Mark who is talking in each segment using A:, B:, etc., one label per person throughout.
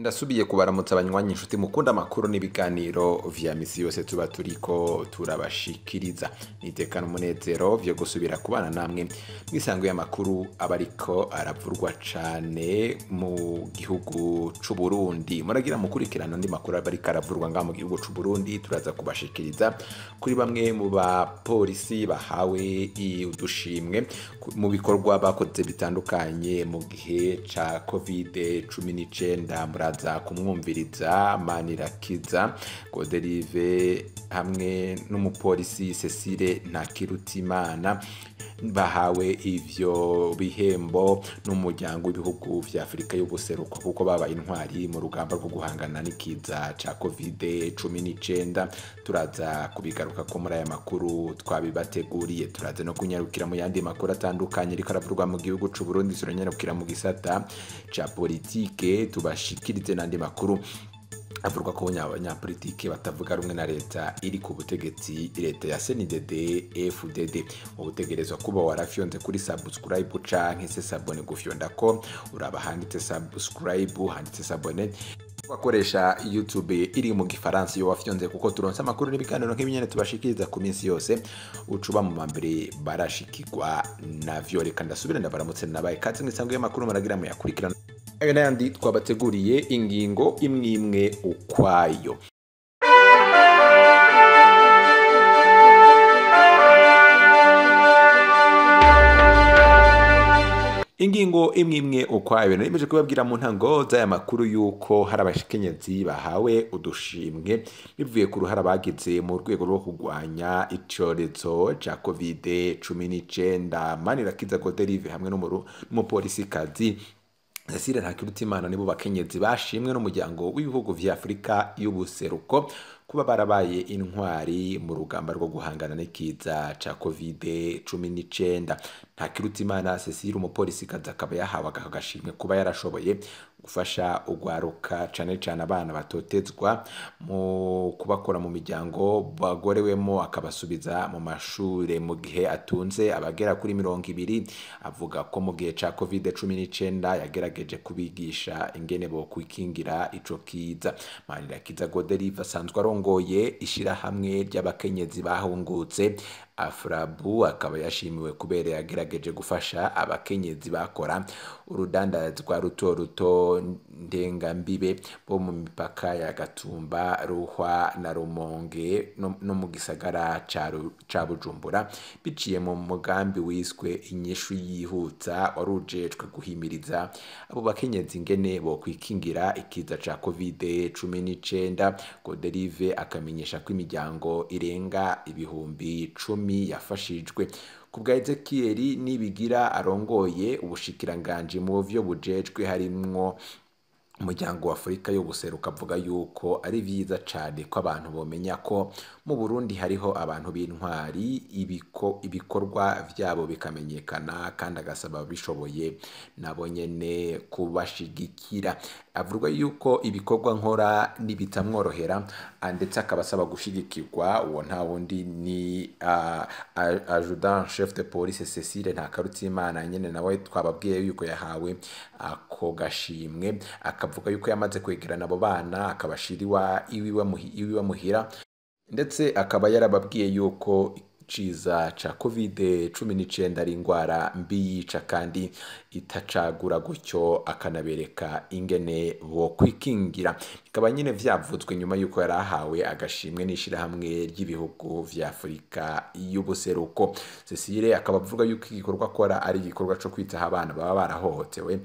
A: Ndasubiye kubaramutsa abanywanyi inshuti mukunda amakuru n'ibiganiro vya misi yose tuba turiko turabashikiriza. Nitekana umunezero vyo gusubira kubana namwe mwisango y'amakuru abariko aravurwa cane mu gihugu c'u Burundi. Muragira mukurikirana andi makuru abariko aravurwa ngaha mu gihugu c'u Burundi, turaza kubashikiriza kuri bamwe mu bapolisi bahawe udushimwe mu bikorwa bakoze bitandukanye mu gihe ca Covid-19. Muraza kumwumviriza Manirakiza Goderive hamwe n'umupolisi Cecile Ntakirutimana bahawe ivyo bihembo n'umuryango w'ibihugu vya Afrika y'ubuseruko kuko babaye intwari mu rugamba rwo guhangana n'ikiza ca Covid-19. Turaza kubigaruka ko muri aya makuru twabibateguriye. Turaza no kunyarukira mu yandi makuru atandukanye ariko aravurwa mu gihugu c'u Burundi. Turanyarukira mu gisata ca politike tubashikirize n'andi makuru avuga ko abanyapolitike batavuga rumwe na leta iri ku butegetsi, leta ya CNDD FDD. Ubutegerezwa kuba warafyonze kuri subscribe canke se sabone, gufyonda ko uraba handitse subscribe, handitse sabone. Bakoresha YouTube iri mu gifaransa iyo wafyonze, kuko turonse amakuru n'ibiganiro nk'ibinyene tubashikiriza ku minsi yose, ucuba mu mambere barashikirwa navyo. Reka ndasubire ndabaramutse, nabaye kaze mw'isango y'amakuru muragira muyakurikirana ayo n'ayandi twabateguriye, ingingo imwe imwe ukwayo. Ingingo imwe imwe ukwayo, narimeje kubabwira mu ntango z'aya makuru yuko hari abakenyezi bahawe udushimwe bivuye ku ruhara bagize mu rwego rwo kurwanya icorezo ca Covid-19. Manirakiza Goderive hamwe n'umupolisikazi Cecile Ntakirutimana nibo bakenyezi bashimwe n'umuryango w'ibihugu vya Afrika y'ubuseruko kuba barabaye intwari mu rugamba rwo guhangana n'ikiza ca Covid-19. Ntakirutimana Cecile, umupolisikazi, akaba yahawe aka gashimwe kuba yarashoboye gufasha ugwaruka, cane cane abana batotezwa, mu kubakora mu miryango bagorewemo, akabasubiza mu mashure mu gihe atunze abagera kuri 20. Avuga ko mu gihe ca Covid-19 yagerageje kubigisha ingene bo kwikingira ico kiza. Manirakiza Goderive asanzwe arongoye ishirahamwe ry'abakenyezi bahungutse Afrabu, akaba yashimiwe kubera yagerageje gufasha abakenyezi bakora urudandazwa ruto ruto ndengambibe bo mu mipaka ya Gatumba, Ruhwa na Rumonge no mu gisagara ca Bujumbura, biciye mu mugambi wiswe inyishu yihuta warujejwe guhimiriza abo bakenyezi ingene bo kwikingira ikiza ca Covid-19. Goderive akamenyesha ko imiryango irenga 10,000 yafashijwe. Ku bwa Ezekiel Nibigira arongoye ubushikiranganji mu vyo bujejwe harimwo umuryango wa Afrika y'ubuseruko, avuga yuko ari vyiza cane ko abantu bomenya ko mu Burundi hariho abantu b'intwari, ibikorwa vyabo bikamenyekana, kandi agasaba bishoboye nabo nyene kubashigikira. Avuga yuko ibikorwa nkora nibitamworohera, ndetse akaba asaba gushigikirwa. Uwo nta wundi ni adjudant chef de police Cecile Ntakarutimana nyene nawe twababwiye yuko yahawe ako gashimwe. Akavuga yuko yamaze kwegerana abo bana akabashira iwiwe muhira, ndetse akaba yarababwiye yuko ciza ca Covid-19 ari ingwara mbi yica kandi itacagura gutyo, akanabereka ingene bo kwikingira. Bikaba nyine vyavuzwe nyuma yuko yarahawe agashimwe n'ishirahamwe ry'ibihugu vya Afrika y'ubuseruko. Cecile akaba avuga yuko igikorwa akora ari igikorwa co kwitaho abana baba barahohotewe,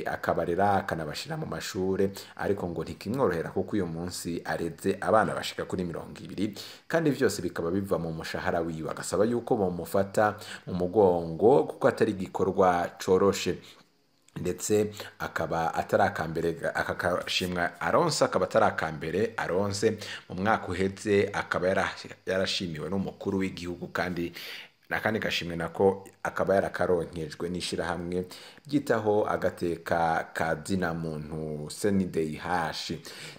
A: akabarera akanabashira mu mashure, ariko ngo ntikimworohera kuko uyu munsi areze abana bashika kuri 20, kandi vyose bikaba biva mu mushahara wiwe. Agasaba yuko bomufata mu mugongo kuko atari igikorwa coroshe, ndetse akaba atarakambere aka kashimwe aronse, akaba atarakambere aronse. Mu mwaka uheze akaba yarashimiwe n'umukuru w'igihugu, kandi nakandi gashimwe nako akaba yarakaronkejwe n'ishirahamwe ryitaho agateka ka zina muntu CNDH.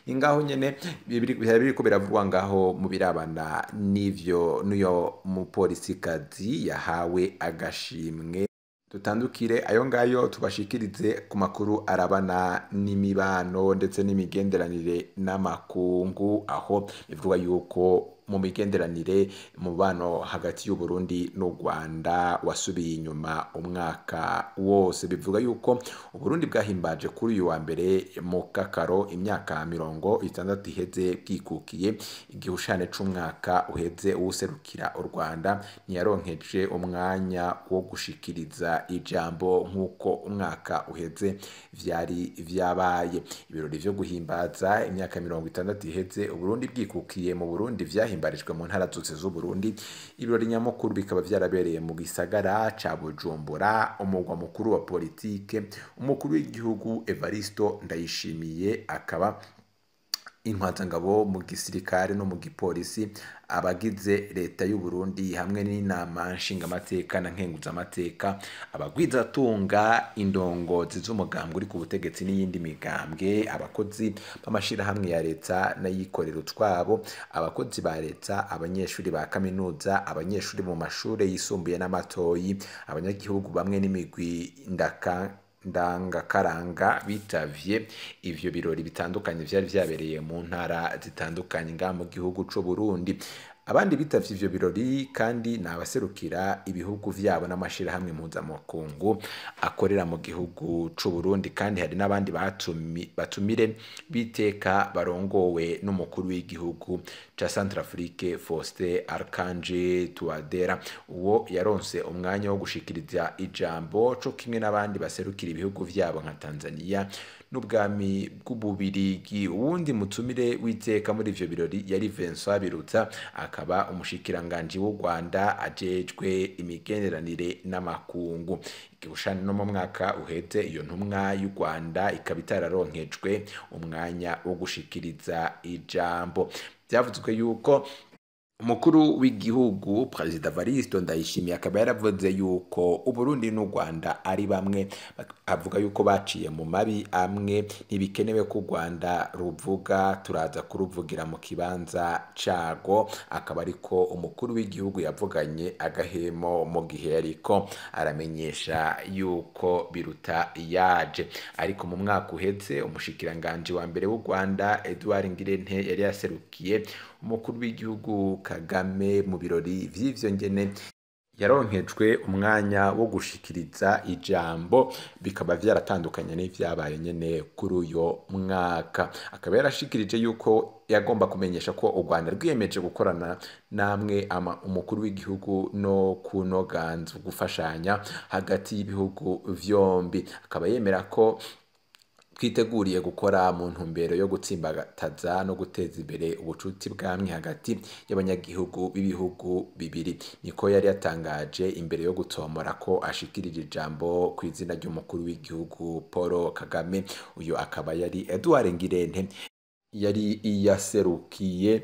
A: Ni ngaho nyene biriko biravugwa ngaho mu birabana n'ivyo n'uyo mupolisikazi yahawe agashimwe. Dutandukire ayo ngayo tubashikirize ku makuru arabana n'imibano ndetse n'imigenderanire n'amakungu, aho bivugwa yuko mu migenderanire umubano hagati y'Uburundi n'u Rwanda wasubiye inyuma umwaka wose. Bivuga yuko Uburundi bwahimbaje kuri uyu wa mbere mu Kakaro imyaka 60 iheze bwikukiye. Igihushane c'umwaka uheze uwuserukira u Rwanda ntiyaronkeje umwanya wo gushikiriza ijambo nk'uko umwaka uheze vyari vyabaye. Ibirori vyo guhimbaza imyaka 60 iheze Uburundi bwikukiye mu Burundi vyahimbarijwe mu ntara zose z'Uburundi. Ibirori nyamukuru bikaba vyarabereye mu gisagara ca Bujumbura, umugwa mukuru wa politike. Umukuru w'igihugu Evaristo Ndayishimiye akaba intwazangabo mu gisirikare no mu gipolisi, abagize leta y'u Burundi hamwe n'inama nshingamateka na nkenguzamateka, abagwizatunga, indongozi z'umugambwe uri ku butegetsi n'iyindi migambwe, abakozi b'amashirahamwe ya leta n'ayikorera utwabo, abakozi ba leta, abanyeshuri ba kaminuza, abanyeshuri mu mashure yisumbuye n'amatoyi, abanyagihugu bamwe n'imigwi ndangakaranga bitavye ivyo birori bitandukanye vyari vyabereye mu ntara zitandukanye ngaha mu gihugu c'u Burundi. Abandi bitavye ivyo birori kandi ni abaserukira ibihugu vyabo n'amashirahamwe mpuzamakungu akorera mu gihugu c'u Burundi, kandi hari n'abandi batumire biteka barongowe n'umukuru w'igihugu ca Centrafrique Faustin Archange Touadera. Uwo yaronse umwanya wo gushikiriza ijambo co kimwe n'abandi baserukira ibihugu vyabo nka Tanzania n'ubwami bw'Ububirigi. Uwundi mutumire w'iteka muri ivyo birori yari Vincent Biruta, akaba umushikiranganji w'u Rwanda ajejwe imigenderanire n'amakungu. Igihushane no mu mwaka uheze iyo ntumwa y'u Rwanda ikaba itararonkejwe umwanya wo gushikiriza ijambo. Byavuzwe yuko umukuru w'igihugu Perezida Evaristo Ndayishimiye akaba yaravuze yuko Uburundi n'u Rwanda ari bamwe, avuga yuko baciye mu mabi amwe, ntibikenewe ko u Rwanda ruvuga, turaza kuruvugira mu kibanza cago. Akaba ariko umukuru w'igihugu yavuganye agahemo mu gihe yariko aramenyesha yuko Biruta yaje. Ariko mu mwaka uheze umushikiranganji wa mbere w'u Rwanda Edouard Ngirente yari yaserukiye umukuru w'igihugu Kagame mu birori vy'ivyo ngene yaronkejwe umwanya wo gushikiriza ijambo, bikaba vyaratandukanye n'ivyabaye nyene kuri uyo mwaka. Akaba yarashikirije yuko yagomba kumenyesha ko u Rwanda rwiyemeje gukorana namwe umukuru w'igihugu no kunoganza gufashanya hagati y'ibihugu vyombi. Akaba yemera ko twiteguriye gukora mu ntumbero yo gutsimbataza no guteza imbere ubucuti bwamwe hagati y'abanyagihugu b'ibihugu bibiri. Niko yari yatangaje imbere yo gutomora ko ashikirije ijambo ku izina ry'umukuru w'igihugu Paul Kagame. Uyu akaba yari Edouard Ngirente yari yaserukiye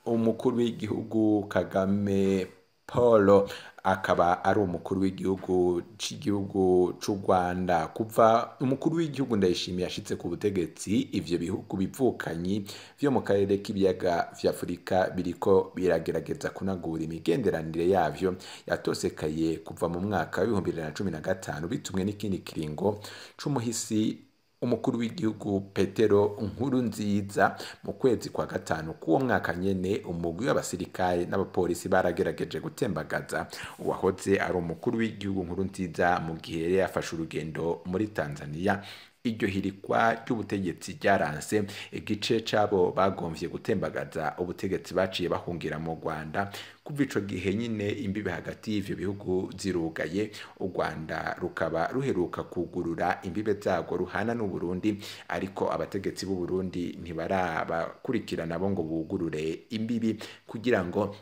A: umukuru w'igihugu Kagame Paul, akaba ari umukuru w'igihugu c'igihugu c'u Rwanda. Kuva umukuru w'igihugu Ndayishimiye ashitse ku butegetsi, ivyo bihugu bivukanyi vyo mu karere k'ibiyaga vya Afurika biriko biragerageza kunagura imigenderanire yavyo yatosekaye kuva mu mwaka w'ibihumbi bibiri na cumi na gatanu, bitumwe n'ikindi kiringo c'umuhisi umukuru w'igihugu Petero Nkurunziza. Mu kwezi kwa gatanu k'uwo mwaka nyene, umugwi w'abasirikare n'abapolisi baragerageje gutembagaza uwahoze ari umukuru w'igihugu Nkurunziza mu gihe yari yafashe urugendo muri Tanzania. Iryo hirikwa ry'ubutegetsi ryaranse, igice c'abo bagomvye gutembagaza ubutegetsi baciye bahungira mu Rwanda. Kuva ico gihe nyine imbibe hagati y'ivyo bihugu zirugaye, u Rwanda rukaba ruheruka kugurura imbibe zarwo ruhana n'u Burundi, ariko abategetsi b'u Burundi ntibarabakurikirana bo ngo bugurure imbibi. Kugira ngo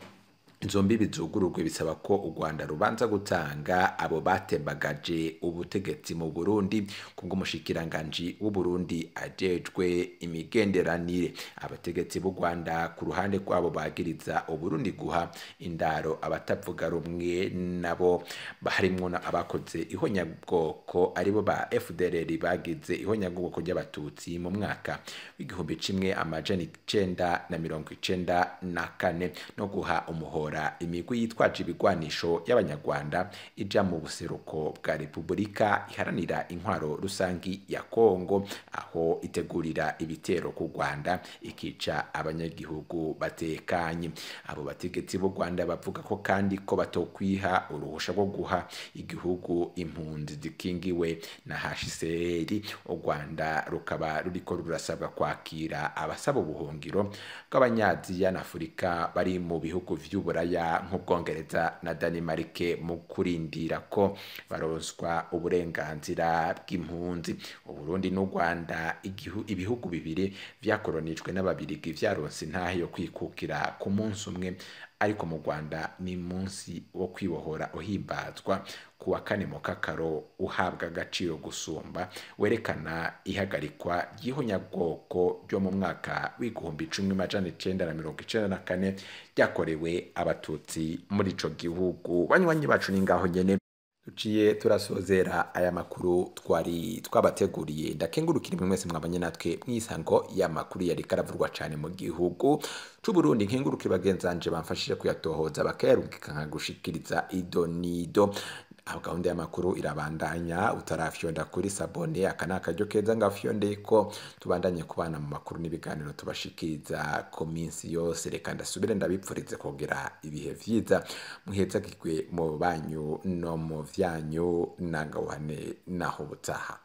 A: izo mbibi zugururwe bisaba ko u Rwanda rubanza gutanga abo batembagaje ubutegetsi mu Burundi, kubw'umushikiranganji w'u Burundi ajejwe imigenderanire. Abategetsi b'u Rwanda ku ruhande rwabo bagiriza Uburundi guha indaro abatavuga rumwe nabo, harimwo abakoze ihonyabwoko aribo ba FDLR bagize ihonyabwoko ry'abatutsi mu mwaka w'igihumbi kimwe amajana icenda na mirongo icenda na kane, no guha umuhoro kugora imigwi yitwaje ibigwanisho y'abanyarwanda ija mu buseruko bwa Repubulika Iharanira Intwaro Rusangi ya Kongo, aho itegurira ibitero ku Rwanda ikica abanyagihugu batekanye. Abo bategetsi b'u Rwanda bavuga ko kandi ko batokwiha uruhusha rwo guha igihugu impunzi zikingiwe na HCR. U Rwanda rukaba ruriko rurasabwa kwakira abasaba ubuhungiro bw'abanyaziya na Afurika bari mu bihugu vy'Uburaya nk'Ubwongereza na Danimarike mu kurindira ko baronswa uburenganzira bw'impunzi. Uburundi n'u Rwanda, ibihugu bibiri vyakoronijwe n'Ababirigi, vyaronse intahe yo kwikukira ku munsi umwe, ariko mu Rwanda ni munsi wo kwibohora uhimbazwa ku wa 4 Mukakaro, uhabwa agaciro gusumba werekana ihagarikwa ry'ihonyabwoko ryo mu mwaka w'1994 ryakorewe Abatutsi muri ico gihugu. Banywanyi bacu, ni ngaho nyene tuciye turasozera aya makuru twari twabateguriye. Ndakengurukira imwe mwese mwabanye natwe mwisango y'amakuru yari karavurwa cane mu gihugu c'Uburundi. Nkengurukire bagenzanje bamfashije kuyatohoza bakayarungika nkagushikiriza ido nido. Aho gahunda y'amakuru irabandanya. Utarafyonda kuri s'abonner, aka ni akaryo keza ngafyonde ko tubandanye kubana mu makuru n'ibiganiro tubashikiriza ku minsi yose. Reka ndasubire ndabipfurize kugira ibihe vyiza, muhezagirwe mu banyu no mu vyanyu, nangahwane naho butaha.